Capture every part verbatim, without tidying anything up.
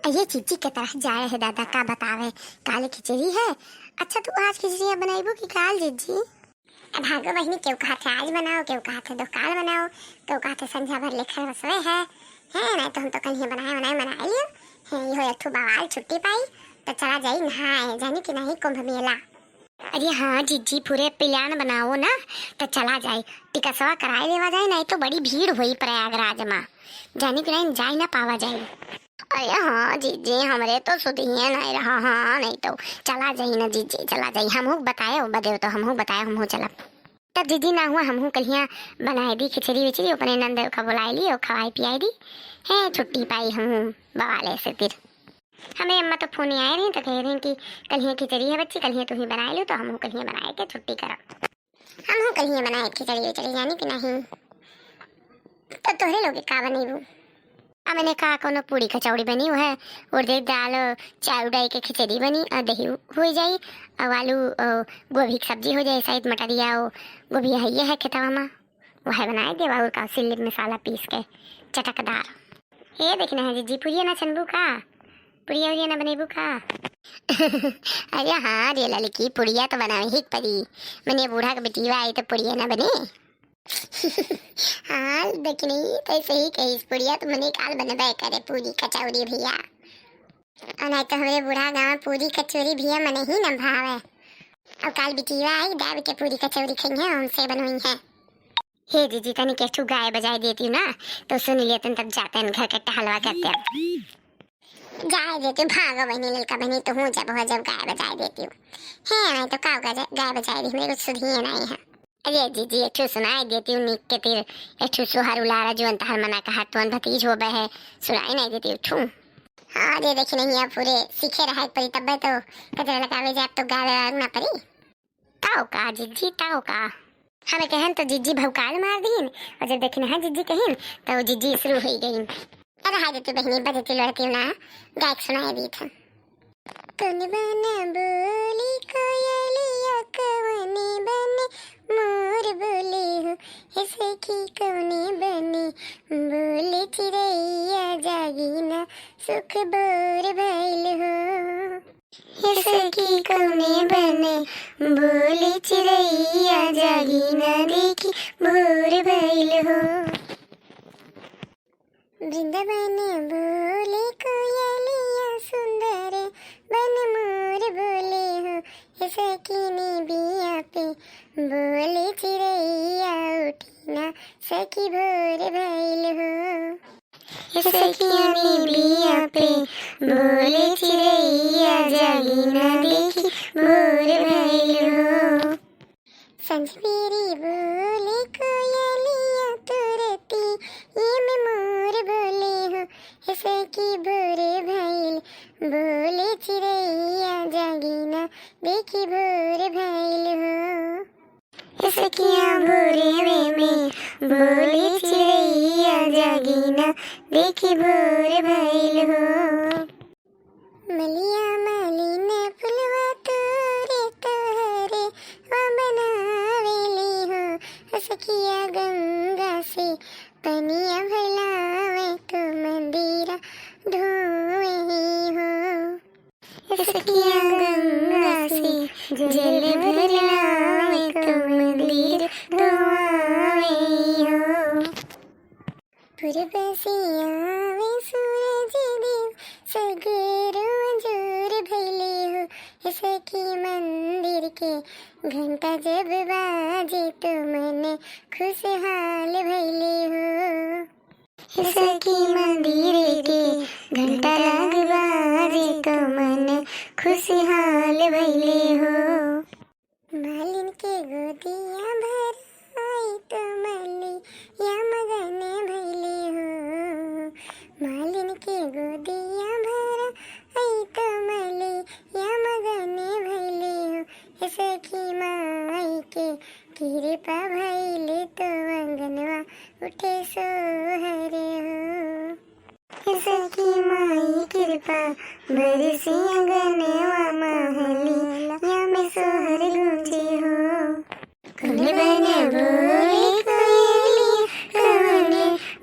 अरे जिज्जी के तरह जाए है दादा, का बतावे, काल खिचड़ी है। अच्छा, तू आज खिचड़िया बनाइबू कि काल जिज्जी? अब भागो बहिनी, केहू कहत है आज बनाओ, केहू कहत है दोकाल बनाओ, केहू कहत है संझा भर लेखर बसवे है। हैं, नहीं तो हम तो कलिहे बनाए बनाए बनाए लियो। हैं, इहो एक ठो बवाल छुट्टी पाई, तो चला जाई नहाए, जानी कि नहीं, कुंभ मेला। अरे हाँ जिज्जी, पूरे प्लान बनाओ ना, तो चला जाई, टिकसवा कराए लेवा जाई, नहीं तो बड़ी भीड़ होई प्रयागराज मा, जानी कि नहीं, जाई ना पावा जाई। अरे हाँ जिज्जी, हमरे तो सुधिये नहीं रहा, हाँ, नहीं तो चला जाई ना जिज्जी, चला जाई, हमहू बताए, बदे तो हमहू बताए, हमहू चलब। तब जिज्जी ना हुआ, हमहू कलिया बनाए दी खिचड़ी विचड़ी, अपने नंद का बुलाए ली और खवाए पियाए दी। हैं, छुट्टी पाई हमहू बवाले से फिर। हमें अम्मा तो फोन आए रही तो कह रही कि कलिया खिचड़ी है बच्ची, कलिया तू ही बनाए लो, तो हमहू कलिया बनाए के छुट्टी करब। हमहू कलिया बनाए खिचड़ी विचड़ी, जानी कि नहीं। तो तोहरे लोग का बनैबू? अब मैंने कहा कोनो पूड़ी कचौड़ी बनी, वह उड़द दाल, चाउर डाल के खिचड़ी बनी और दही हो जाई और आलू, अ, गोभी की सब्जी हो जाई, शायद मटरिया, ओ, गोभी है, ये है खेतवा मा, वह बनाए देवा और का सिल्ली मसाला पीस के चटकदार। ये देखना है जिज्जी, पुड़िया ना छनबू का? पुड़िया उड़िया ना बनेबू का? अरे हाँ रे ललकी, पुड़िया तो बनावे ही पड़ी। मने बूढ़ा के बेटीवा आई तो पुड़िया ना बने। हाँ, देखनी, तो सही कहिस, पुड़िया तो मने काल बनबे करे, पूरी कचौरी भैया। और नहीं तो हमरे बूढ़ा गाँव पूरी कचौरी भैया मने ही न भावे। अब काल बिटिया आई, दाब के पूरी कचौरी खइहे, हमसे बनोई है। हे जीजी, तनी के ठू गाय बजाए देती ना, तो सुन लेतन, तब जातन घर के टहलवा करते। जाए देती, भागो बहनी, ललका बहनी, तो हूँ जब हो जब गाय बजाए देती। हे, नहीं तो का गाय, गाय बजाए दी, मेरे कुछ सुधिए नहीं है। अरे जीजी, एक ठू सुनाई देती हूँ निक के तीर, एक ठू सोहर उलारा, जो अंतहर मना कहा, तुअन भतीज हो बहे, सुनाई नहीं देती एक ठू। हाँ, अरे देखी नहीं, अब पूरे सीखे रहा एक परी, तब्बे तो कजरा लगावे जाए, तो गावे ना परी। ताओ का जीजी, ताओ का? हमें कहन तो जीजी भौकाल मार दीन, और जब देखी ना जीजी कहिन, तो जीजी शुरू हो गई। अरे हाय देती बहनी, बजती लड़ती ना, गायक सुनाई दी था। कौन बन बोली कोयलिया, कौन बन मोर बोले हो, हे सखी कौन बन बोले चिड़ैया, जागी ना सुख भोर भइल हो। हे सखी कौन बन बोले चिड़ैया, जागी ना देखी भोर भइल हो। वृंदावन बोले कोयलिया, सुंदर बन मोर बोले हो, हे सखी निबिया पे बोले चिड़ैया, उठी ना सखी भोर भइल हो। हे सखी निबिया पे बोले चिड़ैया, जागी ना देखी भोर भइल हो। संझ बेरी बोले कोयलिया, तुरती ये में मोर बोले हो, हे सखी भोर भइल, बोले चिड़ैया, जागी ना देखी भोर भइल हो। हे सखिया भोरवे में बोले चिड़ैया, जागी ना देखी भोर भइल हो। मलिया मालिन फुलवा तोरे तोहरे वा बनावेली हो, सखिया गंगा से पनिया भलावे तो मंदिरा धोवे हो। सखिया गंगा से जल भर लावे तो मंदिर धोआवे हो। पूरब से आवे सूरज देव, सगरो अंजोर भइले हो। हे सखी मंदिर के घंटा जब बाजे तो मन खुशहाल भइले हो। हे सखी मंदिर के घंटा लाग बाजे तो मन खुशहाल भइले हो। मालिन के गोदिया भराई तो मलिया मगन भइले हो। मालिन के गोदिया भराई तो मलिया मगन भइले हो। हे सखी माई के कृपा भइले तो अंगनवा उठे सोहर हो। हे सखी माई कृपा बरसी अंगनवा महलिया में सोहर गूंजे हो। कौन बन बोले कोयलिया, कौन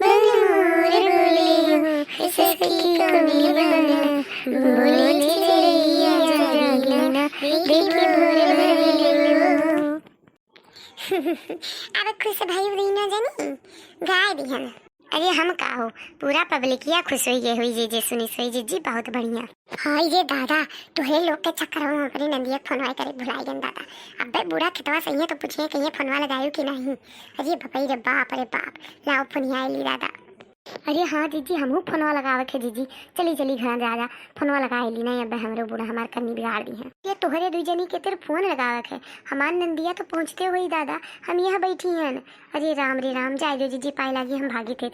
बन मोर बोले हो, हे सखी कौन बन अब खुश भई रही ना जनी, गाय दिहन। अरे हम का हो, पूरा पब्लिकिया खुश होई गए होई जे जे सुनी सोई जे जी, बहुत बढ़िया। हाँ ये दादा, तोहरे लोग के चक्कर में अपनी नंदिया के फोनवा करे भुलाई गन दादा। अबे बूढ़ा खेतवा सही है तो पूछिए कहिए फोनवा लगायू कि नहीं। अरे बपई रे बाप रे बाप, लाओ फोनिया ली दादा। अरे हाँ जीजी, हमहू फोनवा लगावे के जीजी, चली चली घर दादा, फोनवा लगा ली ना। अबे हमरो बूढ़ा हमार कन्नी बिगाड़ दी है। ये तोहरे दुई जनी के तेरे फोन लगावे के, हमार नंदिया तो पहुँचते होई दादा, हम यहाँ बैठी हन। अरे राम रे राम, जाए दो जीजी, पाए लागी हम भागी थे।